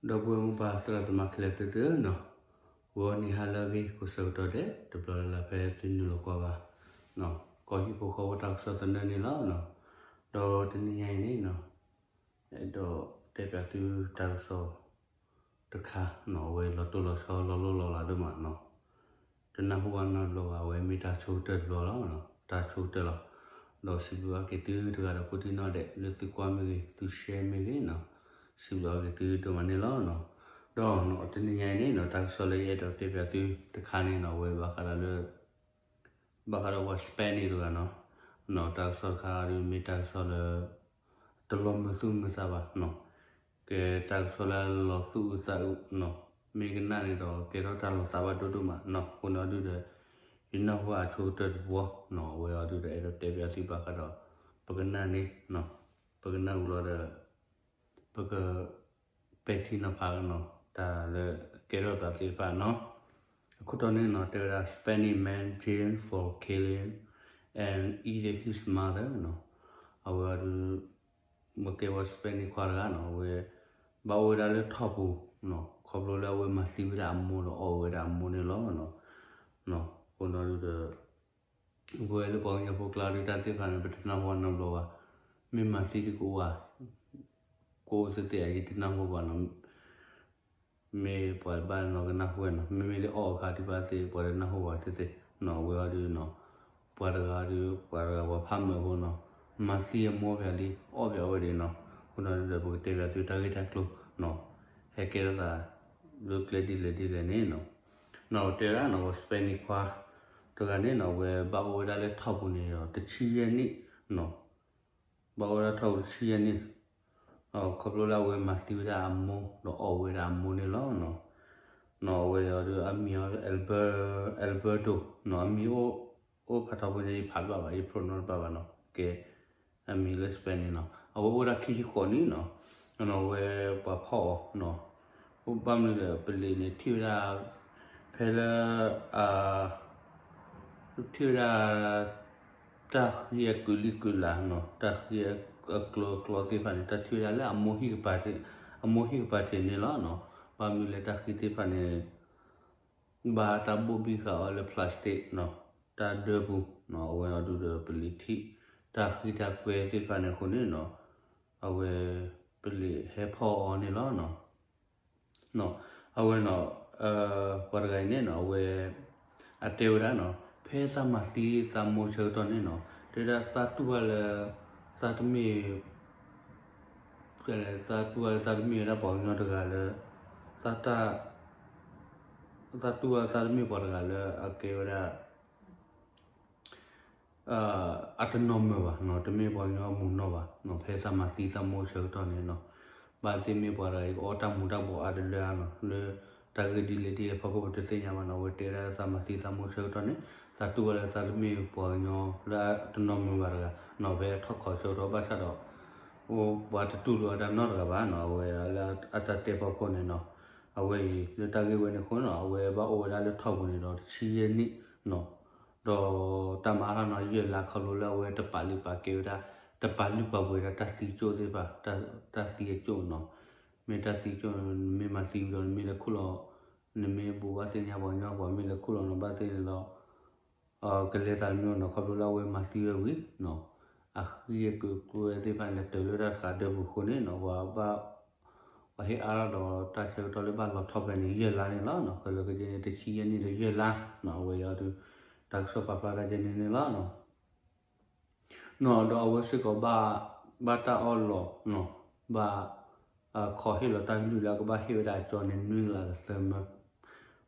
ဒီပုၢ်ဝဲၢ်မိၢ်ပၢ်သရၣ်သမါခဲလၢာ်သ့ၣ်ဧၢနီၤ, ဂီၤနံၤဟါလၢအဂ့ၤ ကိးဆၢကတီၢ်ဒဲး တဘျီလၢ်လၢ်ဖဲသုနုာ်လီၤကွၢ်ဘၣ် ကီၢ်ဟံၣ်ဖိဃီဖိတၢ်ကစီၣ်သနၢၣ်န့ၣ်လီၤ. ဒီးတနံၤညါအံၤန့ၣ်နီၤ, အဲၣ်ဒိးတဲပၠးသုတၢ်ကစီၣ်တခါနီၤ, အဝဲလီၤတိၢ်လီၤဆီလီၤလိၢ်လီၤလးဒိၣ်မးနီၤ. တနၢ်ဟူဘၣ်နီတဘျီဘၣ်, အဝဲမ့ၢ်တၢ်ဆိကတၢၢ်တဘျီလီၤ, တၢ်ဆိကတၢၢ်လီၤ. ဒီးစံးဘျုးဘၣ်က့ၤသုတဂၤဒီးကိးဒံနီၢ်ဒဲး လၢသုကွၢ်မ့ၢ်ဂ့ၤ, သု share မ့ၢ်ဂ့ၤနီၤ, စံးဘျုးဘၣ်က့ၤသုဒိၣ်မးန့ၣ်လီၤ. ဒီးတနံၤညါအံၤန့ၣ်နီၤ, တၢ်ကစီၣ်လၢယအဲၣ်ဒိးတဲပၠးသုတခါန့ၣ်နီၤ, အဝဲဘၣ်ဃးဒီးလၢ ဘၣ်ဃးဒီးပှၤ Spanish တဂၤနီၤ, တၢ်ကစီၣ်တခါဒီးမ့ၢ်တၢ်ကစီၣ်လၢ တလီၤမုာ်သူၣ်မုာ်သးဘၣ်နီၤ, ကဲတၢ်ကစီၣ်လၢလီၤသူၣ်အုးသးအုးနီၤ, မ့ၢ်ကနၣ်န့ၣ်ဒီးကဲထီၣ်တၢ်လီၤသးဘၣ်ဒိၣ်ဒိၣ်မးနီၤ. အဃိန့ၣ်အီၤဒုဒီး ယနၢ်ဟူဘၣ်အဆိကတၢၢ်တဘျီနီၤ, အဝဲအီၤဒုဒီးအဲၣ်ဒိးတဲပၠးသုဘၣ်ဃးဒီး ပကနၣ်န့ၣ်နီၤ, ပကနၣ်ဝံၤလီၤဒီး ပက ပဲာ်ထံနီၤဖးနီၤ, တၢ်လၢကဲထီၣ်သးသ့ၣ်တဖၣ်နီၤ. အခိၣ်တီန့ၣ်နီၤ, တဲဝဲဒၣ် Spanish man jailed for killing and eating his mother နီၤ. အဝဲအီၤဒု ပကဲဝဲ Spanish ခွါတဂၤနီၤ, အဝဲ ဘၣ်အိၣ်ဝဲဒၣ်လၢထီၣ်ပူၤနီၤ, ခီဖျိလၢအဝဲမၤသံဝဲဒၣ်အမိၢ်ဒီးအီၣ်ဝဲဒၣ်အမိၢ်န့ၣ်လီၤ. အဃိန့ၣ်ဒုဒီး ပဝဲလၢပှၤကညီဖိကျါဒုတၢ်သ့ၣ်တဖၣ်န့ၣ် ပတနၢ်ဟူနီတဘျီဘၣ်, မ့ၢ်မၤသံဒုကအိၣ်ဧါ, ကအိၣ်သ့ၣ်သ့ၣ်ဧါ ယတနၢ်ဟူဘၣ်နီၤ. မ့ၢ်ပှၤဘၣ်နီၤကနၢ်ဟူဝဲနီၤ, မ့မ့ၢ်လၢအီၣ်အခါဒုဘၣ်သ့ၣ် ပှၤတနၢ်ဟူဘၣ်သ့ၣ်သ့ၣ်နီၤ. အဝဲအီၤဒုနီၤ, ပှၤတဂၤဒု ပှၤတဂၤပှၤဖးမုာ်အဃိနီၤ, မၤသံအမိၢ်ပၠးလံ အီၣ်ပၠးဝဲဒၣ်နီၤ. အဃိန့ၣ်ဒုဒီး ပကတဲပၠးသုတၢ်ဂ့ၢ်တၢ်ကျိၤနီၤ, ဟဲကဲထီၣ်သး လၢကျဲဒ်လဲၣ်ဒ်လဲၣ်န့ၣ်နီၤ. နီၤ ပတဲဒၣ်နီၤ ပှၤ Spanish ခွါတဂၤန့ၣ်နီၤ, အဝဲဘၣ်အိၣ်ဝဲဒၣ်လၢထီၣ်ပူၤန့ၣ်ဒီး တဆံယဲၢ်နံၣ်နီၤ, ဘၣ်အိၣ်ဝဲဒၣ်ထီၣ်ပူၤတဆံယဲၢ်နံၣ်, ခီဖျိလၢအဝဲမၤသံဝဲဒၣ်အမိၢ် ဒီးအီၣ်ဝဲဒၣ်အမိၢ်န့ၣ်လီၤ. နီၤ အဝဲအီၤဒု အမံၤအီၤ Albert, Alberto နီၤ, အမံၤအိၣ် အိၣ်ဖးထီဖိန့ၣ် ယဖးတဘၣ်ဘၣ်, ယ pronounce တဘၣ်ဘၣ်နီၤ. ကဲ အမံၤလၢ Spanish နီၤ, အဝဲအိၣ်ဝဲဒၣ်ခံဆံဃိးနံၣ်နီၤ. နီၤ အဝဲပှၤဖီၣ်အီၤနီၤ, ဘၣ်မနုၤဒီး ပလံးန့ၣ်ထံၣ်ဝဲဒၣ် ဖဲလၢ ထံၣ်ဝဲဒၣ် တၢ်ဃံအကုာ်လံကုာ်လးနီၤ, တၢ်ဃံအကျိၤအကျိၤသ့ၣ်တဖၣ်န့ၣ် တၢ်ထံၣ်ဝဲဒၣ်လၢအမိၢ်ဟံၣ်ကပၤထံး, အမိၢ်ဟံၣ်ကပၤထံးန့ၣ်လီၤနီၤ. ဘၣ်မနုၤလဲၣ် တၢ်ဃံသ့ၣ်တဖၣ်န့ၣ် ဘၣ်တၢ်ဘိၣ်ဘံဃာ်အီၤလၢ plastic နီၤ, တၢ်ဒၢပူၤနီၤ. အဝဲအီၤဒုဒီး ပလံးထံၣ် တၢ်ဃံတၢ်ကွဲသ့ၣ်တဖၣ်န့ၣ်အဃိန့ၣ်နီၤ, အဝဲ ပလံးဟဲဖီၣ်အီၤန့ၣ်လီၤနီၤ. နီၤ အဝဲနီၤ ပှၤတဂၤအံၤန့ၣ်နီၤ အဝဲ အတဲဝဲဒၣ်နီၤ ဖဲသးမၤသံသးမိၢ်ဆၢကတီၢ်န့ၣ်နီၤ တဲဝဲဒၣ်သးတူၢ်ဘၣ်လၢ သးတမ့ၢ် သးတူၢ်ဘၣ်လၢ သးတမ့ၢ်ဝဲဒၣ်ပှၤကညီတဂၤလၢ သး သးတူၢ်ဘၣ်သးတမ့ၢ်ပှၤတဂၤလၢ အကဲဝဲဒၣ် အတနီၢ်မုာ်ဘၣ်နီၤ, တမ့ၢ်ပှၤကညီမုၢ်နီၢ်ဘၣ်နီၤ, ဖဲသးမၤသံသးမိၢ်ဆၢကတီၢ်န့ၣ်နီၤ, ဘၣ်သ့ၣ်မ့ၢ်ပှၤတဂၤအံၤ ကအီၣ်တၢ်မူၤတၢ်ဘှီးအါတလၢအါနီၤ, လၢတၢ်ဂ့ၢ်ဒ်လဲၣ်ဒ်လဲၣ်ဖီခိၣ်ပတသ့ၣ်ညါဘၣ်နီၤ, အဝဲတဲဝဲဒၣ်သးမၤသံသးမိၢ်ဆၢကတီၢ်န့ၣ် သးတူၢ်ဘၣ်လၢသးတမ့ၢ်ပှၤကညီလၢအတနီၢ်မုာ်ဘၣ်တဂၤနီၤ, ဖဲထီၣ်ခီၣ်ဆၢကတီၢ်ဘၣ်ဆၣ်ဒီး ပှၤတတူၢ်လိာ်အတၢ်နီတဂၤဘၣ်နီၤ, အဝဲလၢအတၢ်တဲဖီခိၣ်န့ၣ်နီၤ, အဝဲအံၤလၢတၢ်ဂ့ၢ်ဝဲန့ၣ်အဃိနီၤ, အဝဲဘၣ်အိၣ်ဝဲဒၣ်လၢထီၣ်ပူၤန့ၣ်ဒီးတဆံယဲၢ်နံၣ်နီၤ, ဒီးတၢ်မၤအါထီၣ်နီၤ ယဲၢ်လါခီဖျိလၢအဝဲတပာ်လုၢ်ပာ်ကဲဝဲဒၣ်, တပာ်လုၢ်ပာ်ပှ့ၤဒၣ်တၢ်သံကၠိၣ်သ့ၣ်တဖၣ်, တၢ်သံအကၠိၣ်နီၤ, မ့ၢ်တၢ်သံကၠိၣ် နမ့ၢ်မၤသံဝံၤဒီး နမ့ၢ်လဲၤခူၣ်လီၤ, နမ့ၢ်ဘူးဘၣ်သ့ၣ်ညါပှၤကညီ ပှၤမ့ၢ်လဲၤခူၣ်လီၤနဘၣ်သ့ၣ်န့ၣ်ဒီး ကလဲၤသးတမံၤနီၤ, ခီဖျိလၢအဝဲမၤသံဝဲဝံၤနီၤ, အဃံအကုာ်ကျိဝဲသ့ၣ်တဖၣ်န့ၣ် လဲၤတၢၤလၢတၢ်တဃာ်ဒၢပူၤအဃိန့ၣ်နီၤ, ပှၤဘၣ် ပှၤဟ့ၣ်အါထီၣ်ဒီးတၢ်ဆၢကတီၢ်လၢဘၣ်လီၤထီၣ်ဖဲန့ၣ် ယဲၢ်လါန့ၣ်လီၤနီၤ, ကလၢကကဲန့ၣ် တဆံယဲၢ်နံၣ်ဒီးယဲၢ်လါနီၤ, အဝဲအံၤဒုး တၢ်ကစီၣ်ပာ်ဖျါတၢ်ကဲန့ၣ်န့ၣ်လီၤနီၤ. နီၤ ဒီးအဝဲစ့ၢ်ကီးဘၣ် ဘၣ်တၢ်အီၣ်လီၤနီၤ, ဘၣ် ခိးဟ့ၣ်လီၤတၢ်ကလုၢ်လၢအကဘၣ်ဟ့ၣ်ဝဲဒၣ်အကၠီန့ၣ် နွံကလးဒီးသၢမၢ,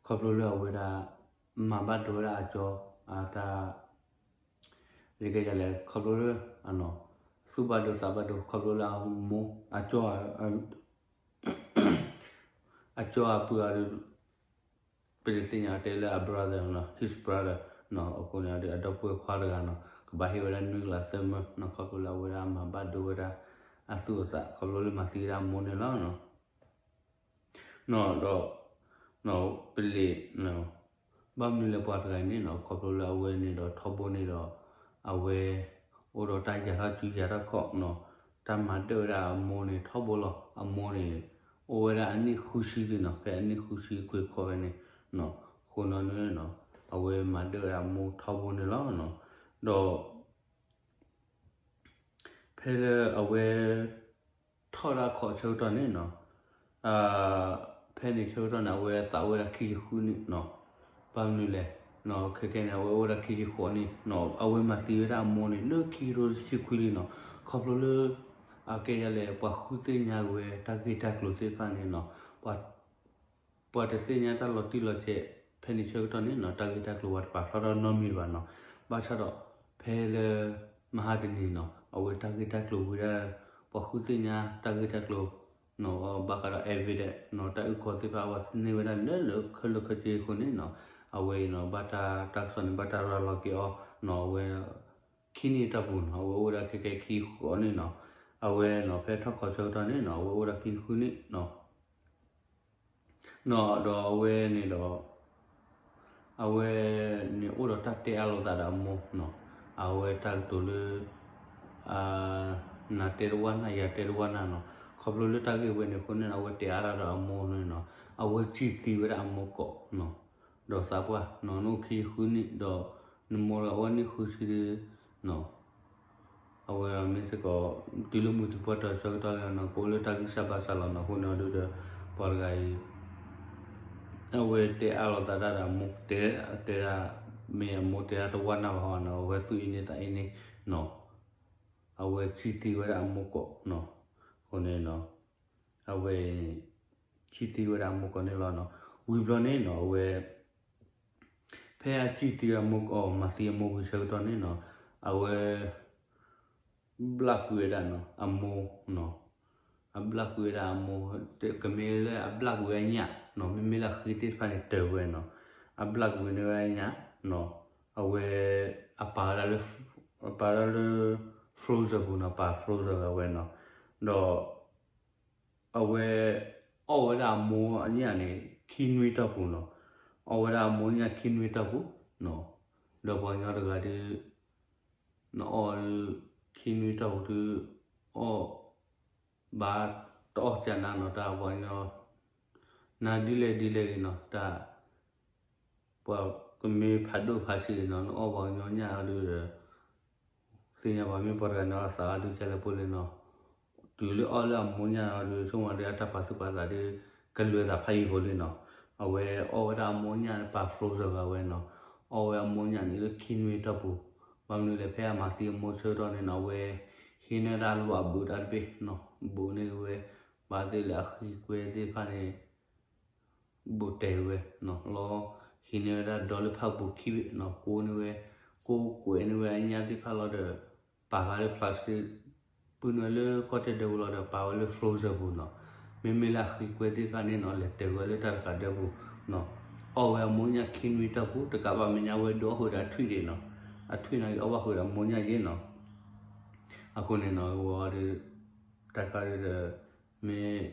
ခီဖျိလၢအဝဲဒၣ် မၤဘၣ်ဒိဝဲဒၣ်အကၠီ အတၢ် ယကလဲၣ် ခီဖျိလၢ သူၣ်ဘၣ်ဒိသးဘၣ်ဒိ ခီဖျိလၢအမိၢ် အကၠီ အကၠီအပုၢ်အဒု ပတသ့ၣ်ညါတဲလၢအ brother နီၤ his brother နီၤ, အဃိန့ၣ်ဒီး အဒီပုၢ်ဝဲၢ်ခွါတဂၤနီၤ ကဘၣ်ဟ့ၣ်ဝဲဒၣ်နွံကလးသၢမၢနီၤ, ခီဖျိလၢအဝဲဒၣ်မၤဘၣ်ဒိဝဲဒၣ် အသူၣ်အသး ခီဖျိလၢမၤသံဝဲဒၣ်အမိၢ်န့ၣ်လီၤ. နီၤ ဒီး ပလံး ဘၣ်မနုၤလၢပှၤတဂၤအံၤန့ၣ်နီၤ ခီဖျိလၢအဝဲန့ၣ်ဒီးထီဘိန့ၣ်ဒီး အဝဲ အိၣ်ဒီးတၢ်ယၤထီၣ်စုယၤထီၣ်ခီၣ်နီၤ, တၢ်မၤဒၢၣ်ဝဲဒၣ်အမိၢ်န့ၣ်ထီဘိလီၤ. အမိၢ်န့ၣ် အိၣ်ဝဲဒၣ်အနံၣ်ဃုဆံလံနီၤ, ဖဲအနံၣ်ဃုဆံကွံာ်ခီဖဲန့ၣ်နီၤ, အဃိနီၤန့ၣ်နီၤ, အဝဲမၤဒၢၣ်ဝဲဒၣ်အမိၢ်ထီဘိန့ၣ်လီၤနီၤ. ဒီး ဖဲလၢအဝဲ ထီၣ်ဒၣ်ခီၣ်ဆၢကတီၢ်န့ၣ်နီၤ, ဖဲန့ၣ်ဆၢကတီၢ်န့ၣ် အဝဲသးအိၣ်ဝဲဒၣ်ခံဆံဃုနံၣ်နီၤ. ဘၣ်မနုၤလဲၣ်, ခဲကဲန့ၣ် အဝဲအိၣ်ဝဲဒၣ်ခံဆံဃုနံၣ်နီၤ, အဝဲမၤသံဝဲဒၣ်အမိၢ်န့ၣ် လၢခံကထိတဆံခွံလံနီၤ. ခီဖျိလၢ အကဲယၤလဲၣ် ပှၤဃုသ့ၣ်ညါဝဲ တၢ်ဂ့ၢ်တၢ်ကျိၤသ့ၣ်တဖၣ်န့ၣ်နီၤ, ပှၤ ပှၤတသ့ၣ်ညါတၢ်လီၤတံၢ်လီၤဆဲး ဖဲန့ၣ်ဆၢကတီၢ်န့ၣ်နီၤ, တၢ်ဂ့ၢ်တၢ်ကျိၤပှၤတပာ်ဖျါထီၣ်နီတမံၤဘၣ်နီၤ. ဘၣ်ဆၣ်ဒီး ဖဲလၢ မဟါတနံၤနီၤ, အဝဲတၢ်ဂ့ၢ်တၢ်ကျိၤဝံၤဒၣ် ပှၤဃုသ့ၣ်ညါတၢ်ဂ့ၢ်တၢ်ကျိၤနီၤ, ဘၣ်ဃးဒီး evidence နီၤ, တၢ်အုၣ်ကီၤသ့ၣ်တဖၣ် အဝဲသ့ၣ်န့ၢ်ဝဲဒၣ်လၢလၢခဲလၢာ်ခဲဆ့အဃိန့ၣ်နီၤ, အဝဲအံၤနီၤ ဘၣ်တၢ် တၢ်ကစီၣ်န့ၣ် ဘၣ်တၢ်ရၤလီၤက့ၤအီၤနီၤ, အဝဲ ခံနံၣ်အတီၢ်ပူၤနီၤ, အဝဲအိၣ်ဝဲဒၣ်ခဲကဲခံဆံဃုနံၣ်နီၤ. အဝဲနီၤ ဖဲထီၣ်ခီၣ်ဆၢကတီၢ်န့ၣ်နီၤ, အဝဲအိၣ်ဝဲဒၣ်ခံဆံဃုနံၣ်နီၤ. နီၤ ဒီးအဝဲန့ၣ်ဒီး အဝဲန့ၣ်အိၣ်ဒီးတၢ်တဲအါလိာ်သးဒီးအမိၢ်နီၤ, အဝဲတၢ်ကတိၤလၢ နၤတဲတဝၢ်နၢ် ယၤတဲတဝၢ်နၢ်နီၤ. ခီဖျိလၢတၢ်ဂ့ၢ်ဝဲန့ၣ်အဃိန့ၣ် အဝဲတဲအါတၢ်ဒီးအမိၢ်န့ၣ်နီၤ, အဝဲစံၣ်သံဝဲဒၣ်အမိၢ်ကိးနီၤ, ဒီးသးပှၢ်နီၤ, နအိၣ်ခံဆံဃုနံၣ်ဒီး နမိၢ်ဒီးအဝဲနံၣ်ဃုဆံဒုနီၤ. အဝဲမ့ၢ်စ့ၢ်ကီး တုၤလၢမုၢ်တံၤပှၢ်တီၤဆၢကတီၢ်လံနီၤ, ကအိၣ်လၢတၢ်ဂံၢ်စၢ်ဘါစၢ်လီၤနီၤ. အဃိန့ၣ်ဒုဒီး ပှၤတဂၤအံၤ အဝဲတဲအါလိာ်သးတၢ်ဒီးအမိၢ်, တဲ တဲဒၣ် မ့ၢ်အမိၢ်တဲဒၣ်တဝၢ်နၢ်ဘၣ်ဟီနီၤ, အဝဲသူၣ်အ့န့သးအ့န့နီၤ, အဝဲစံၣ်သံဝဲဒၣ်အမိၢ်ကိးနီၤ. အဃိန့ၣ်နီၤ အဝဲ စံၣ်သံဝဲဒၣ်အမိၢ်ကိးန့ၣ်လီၤနီၤ. ဝံၤဘျီန့ၣ်နီၤ အဝဲ ဖဲအစံၣ်သံဝဲအမိၢ်ကိး မၤသံအမိၢ်ဝံၤဆၢကတီၢ်န့ၣ်နီၤ, အဝဲ ဘျၣ်ကွံာ်ဝဲဒၣ်နီၤ အမိၢ်နီၤ, အဘျၣ်ကွံာ်ဝဲဒၣ်အမိၢ်, ကမ့ၢ်လၢအဘျၣ်ကွံာ်ဝဲအညၣ်နီၤ, မ့မ့ၢ်လၢအဃံသ့ၣ်တဖၣ်န့ၣ် တၢၢ်ဝဲနီၤ, အဘျၣ်ကွံာ်န့ၢ်ဝဲအညၣ်နီၤ, အဝဲ အပာ်ဝဲဒၣ်လၢ အပာ်ဝဲဒၣ်လၢ frozen ပူၤနီၤ, ပာ် frozen ဝဲနီၤ, ဒီး အဝဲ အီၣ်ဝဲဒၣ်အမိၢ်အညၣ်န့ၣ် ခံနွံတီၢ်ပူၤနီၤ, အီၣ်ဝဲဒၣ်အမိၢ်ညၣ်ခံနွံတီၢ်ပူၤနီၤ, ဒီးပှၤကညီတဂၤဒု နအီၣ် ခံနွံတီၢ်ပူၤဒု အီၣ် ဘၣ်တအီၣ်ကနါနီၤ, တၢ်ပှၤကညီ နၤဒ်လဲၣ်ဒ်လဲၣ်ဂ့ၤနီၤ, တၢ် ပှၤကမ့ၢ်ဖးဒိၣ်ဖးဆံးနီၤ, နအီၣ်ပှၤကညီညၣ်အီၤဒုဒီး သ့ၣ်ညါပှၤမ့ၢ်ပှၤတဂၤန့ၣ် အသးအီၤဒုကဲလၢ်ဖိလံနီၤ, တုၤလၢအီၣ်လၢအမိၢ်ညၣ်အီၤဒု ဆိကမိၣ်ဒီးအတၢ်ပာ်သူၣ်ပာ်သးဒု ကလဲၤသးဖးယံာ်ဖိလံနီၤ, အဝဲအီၣ်ဝဲဒၣ်အမိၢ်ညၣ်ပာ် frozen ဂၤဝဲနီၤ, အီၣ်ဝဲအမိၢ်ညၣ်န့ၣ်လၢခံနွံတီၢ်ပူၤ, ဘၣ်မနုၤလဲၣ် ဖဲအမၤသံအမိၢ်ဆၢကတီၢ်န့ၣ်နီၤ အဝဲ ဟံးန့ၢ်ဒၣ်လွးဘူးတၢ်တဘ့ၣ်နီၤ, ဘူးန့ၢ်ဝဲ ဘၣ်သ့ၣ်လၢအဃံကွဲသ့ၣ်တဖၣ်န့ၣ် ဘူးတဲာ်ဝဲနီၤ, လီၤ ဟံးန့ၢ်ဝဲဒၣ်ဒီလၢဖးဘူးခံဘ့ၣ်နီၤ, ကိးန့ၢ်ဝဲ ကိးကွဲးန့ၢ်ဝဲအညၣ်သ့ၣ်တဖၣ်လီၤဒီး ပာ်ဃာ်လၢ plastic ပုၢ်န့ၢ်ဝဲလၢကီၢ်တဲၣ်ဒၢပူၤလီၤဒီး ပာ်ဝဲလၢ frozen ပူၤနီၤ, မ့မ့ၢ်လၢအဃံကွဲသ့ၣ်တဖၣ်န့ၣ်နီၤ လဲၤတဲာ်ဝဲလၢတၢ်တဃာ်ဒၢပူၤနီၤ, အီၣ်ဝဲအမိၢ်ညၣ်ခံနွံတီၢ်ပူၤ တကးဘၣ်မဲာ်ညါဝဲဒုးအီၣ်ဃုာ်ဒီးအထွံၣ်ဒံးနီၤ, အထွံၣ်န့ၣ်အီၣ်ဘၣ်ဃုာ်ဒီးအမိၢ်ညၣ်ယ့နီၤ, အဃိန့ၣ်နီၤ ဝဲဒု တၢ်ခါဒုဒီး မ့ၢ်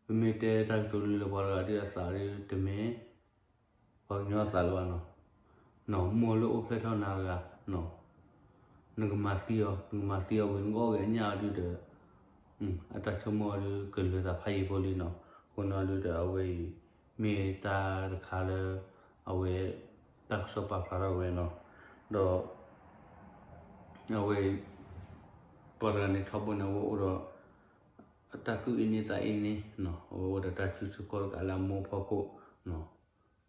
ပမ့ၢ်တဲတၢ်ကတိၤလၢလၢပှၤတဂၤဒုအသးဒု တမ့ၢ် ပှၤကညီအသးလၢၤဘၣ်နီၤ, နီၢ်မိၢ်လၢအိၣ်ဖျဲၣ်ထီၣ်နၤတဂၤနီၤ, နကမၤသံအီၤ နကမၤသံအီၤဝံၤ နကအီၣ်ဂ့ၤအညၣ်အီၤဒုဒီး အတၢ်ဆိကမိၣ်အီၤဒု ကလဲၤသးဖးယံာ်ဖိလံနီၤ, အဃိန့ၣ်ဒုဒီး အဝဲအံၤ မ့ၢ်တၢ်တခါလၢ အဝဲ တၢ်ကစီၣ်ပာ်ဖျါထီၣ်ဝဲနီၤ, ဒီး အဝဲ ပှၤတဂၤန့ၣ်ထီဘိန့ၣ် အဝဲအိၣ်ဒီး အတၢ်သူၣ်အ့န့သးအ့န့နီၤ, အဝဲအိၣ်ဒီးတၢ်စုဆူၣ်ခီၣ်တကးလၢအမိၢ်ဖီခိၣ်နီၤ,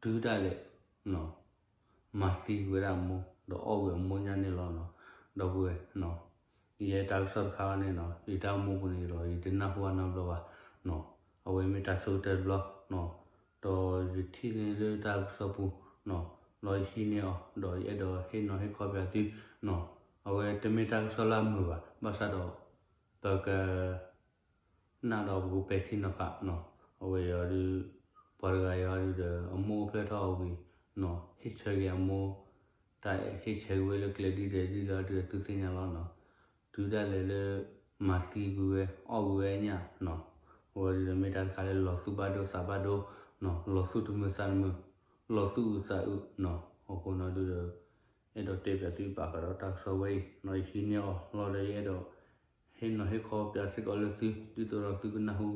တုၤဒၣ်လဲာ် မၤသံကွံာ်ဝဲဒၣ်အမိၢ် ဒီးအီၣ်ကွံာ်အမိၢ်ညၣ်န့ၣ်လီၤနီၤ, ဒီပုၢ်ဝဲၢ်နီၤ, ယဲတၢ်ကစီၣ်တခါန့ၣ်နီၤ ယတၢ်အိၣ်မူပူၤန့ၣ်ဒီး ယတနၢ်ဟူဘၣ်နီတဘျီဘၣ်နီၤ, အဝဲမ့ၢ်တၢ်ဆိကတၢၢ်တဘျီနီၤ, ဒီးယထံၣ်န့ၢ်လၢတၢ်ကစီၣ်ပူၤနီၤ, ဒီးယဟံးန့ၢ်အီၤ ဒီးယအဲၣ်ဒိးဟ့ၣ်နီၤဟ့ၣ်ခီပၠးသုနီၤ, အဝဲတမ့ၢ်တၢ်ကစီၣ်လၢအမုာ်ဘၣ်, ဘၣ်ဆၣ်ဒီး ပက နၢ်ဒီးပကပဲာ်ထံနီၤဖးနီၤ, အဝဲအံၤဒု ပှၤတဂၤအံၤဒုဒီး အမိၢ်အိၣ်ဖျဲၣ်ထီၣ်အဝံၤနီၤ ဟ့ၣ်ဆၢက့ၤအမိၢ်, တၢ်ဟ့ၣ်ဆၢက့ၤဝဲလၢကျဲဒ်လဲၣ်ဒ်လဲၣ်ဒုဒီးသုသ့ၣ်ညါလီၤနီၤ, တုၤဒၣ်လဲာ်လၢ မၤသံကွံာ်ဝဲ အီၣ်ကွံာ်ဝဲအညၣ်နီၤ, အဝဲဒုဒီးမ့ၢ်တၢ်တခါလၢလီၤသူၣ်ဘၣ်ဒိသးဘၣ်ဒိနီၤ, လီၤသူၣ်တမုာ်သးတမုာ်, လီၤသူၣ်အုးသးအုးနီၤ, အဃိန့ၣ်ဒုဒီး အဲၣ်ဒိးတဲပၠးသုဘၣ်ဃးဒီးတၢ်ကစီၣ်ဝဲအံၤနီၤ, ယဟံးန့ၢ်အီၤလီၤဒီးယအဲၣ်ဒိး ဟ့ၣ်နီၤဟ့ၣ်ခီပၠးစ့ၢ်ကီးလၢသု ဒ်သိးဒီးသုကနၢ်ဟူ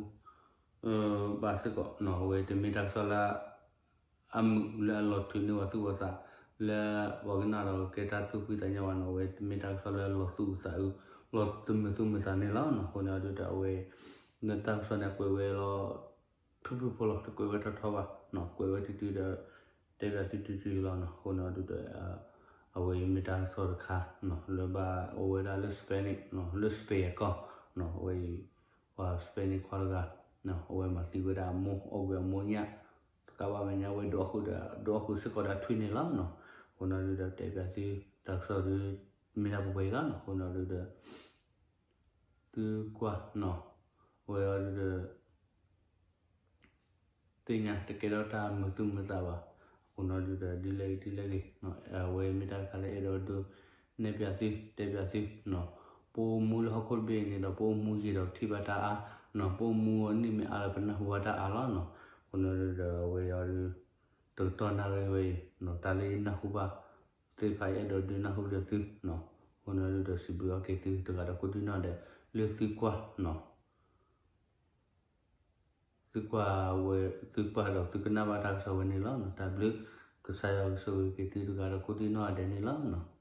ဘၣ်စ့ၢ်ကီးနီၤ အဝဲတမ့ၢ်တၢ်ကစီၣ်လၢ အမုာ်လၢအလီၤထုးန့ၢ်ပှၤသူၣ်ပှၤသး လၢပှၤကနၣ်ဒီးကဲတၢ်သူၣ်ဖှံသးညီဘၣ်နီၤ အဝဲတမ့ၢ်တၢ်ကစီၣ်လၢလီၤသူၣ်အုးသးအုး လီၤမုာ်သူၣ်မုာ်သးန့ၣ်လီၤနီၤ. အဃိန့ၣ်အဒုဒီးအဝဲ လၢတၢ်ကစီၣ်န့ၣ် ကွဲးဝဲလီၤ ဖုၣ်ဖုၣ်ဖိလီၤ တကွဲးဝဲထီထီဘၣ်နီၤ ကွဲးဝဲတတုၤဒီး တဲဘၣ်သုတတုၤလီၤနီၤ. အဃိန့ၣ်အဒုဒီး အဝဲအံၤမ့ၢ်တၢ်ကစီၣ်တခါနီၤ လၢဘၣ်အိၣ်ဝဲဒၣ်လၢ Spain နီၤ လၢ Spain အကီၢ်နီၤ အဝဲအံၤ ပှၤ Spain ခွါတဂၤ အဝဲမၤသံဝဲဒၣ်အမိၢ် အီၣ်ကွံာ်အမိၢ်ညၣ် တကးဘၣ်မဲာ်ညါဝဲဒုးအီၣ်ဃုာ်ဒီး ဒုးအီၣ်ဃုာ်စ့ၢ်ကီးဒီးအထွံၣ်န့ၣ်လီၤနီၤ. အဃိန့ၣ်ဒုဒီးတဲဘၣ်သု တၢ်ကစီၣ်ဒု မ့ၢ်ဒၣ်ပှဲၤပှဲၤအံၤလီၤနီၤ. အဃိန့ၣ်ဒုဒီး သုကွၢ်နီၤ အဝဲအံၤဒုဒီး သ့ၣ်ညါတကဲထီၣ်တၢ်မုာ်သူၣ်မုာ်သးဘၣ်. အဃိန့ၣ်ဒုဒီး ဒ်လဲၣ်ဂ့ၤဒ်လဲၣ်ဂ့ၤနီၤ အဝဲမ့ၢ်တၢ်တခါလၢအဲၣ်ဒိးဒုးနဲၣ်ပၠးသု တဲပၠးသုနီၤ. ပအိၣ်မူလၢဟီၣ်ခိၣ်တဘ့ၣ်အံၤန့ၣ်ဒီး ပအိၣ်မူယံာ်ဒီးထံၣ်ဘၣ်တၢ်အါနီၤ ပအိၣ်မူအနံၣ်မ့ၢ်အါဒီး ပနၢ်ဟူဘၣ်တၢ်အါလီၤနီၤ. အဃိန့ၣ်ဒုဒီး အဝဲအံၤဒု တကတီၢ်နၣ်ရံၣ်ဝဲအံၤနီၤ တၢ်လၢယနၢ်ဟူဘၣ်သ့ၣ်တဖၣ် ယအဲၣ်ဒိးဒုးနၢ်ဟူဒီးသုနီၤ. အဃိန့ၣ်ဒုဒီး စံးဘျုးအီၣ်က့ၤသုတဂၤဒီးကိးဒံနီၢ်ဒဲး လၢသုကွၢ်နီၤ သုကွၢ်ဝဲ သုကွၢ်ဒီးသုကနၣ်ဘၣ်တၢ်ကစီၣ်ဝဲန့ၣ်လီၤ. တၢ်ဘျုး ကစၢ်ယွၤကဆိၣ်ဂ့ၤက့ၤသုတဂၤဒီးကိးဒံနီၢ်ဒဲးန့ၣ်လီၤ.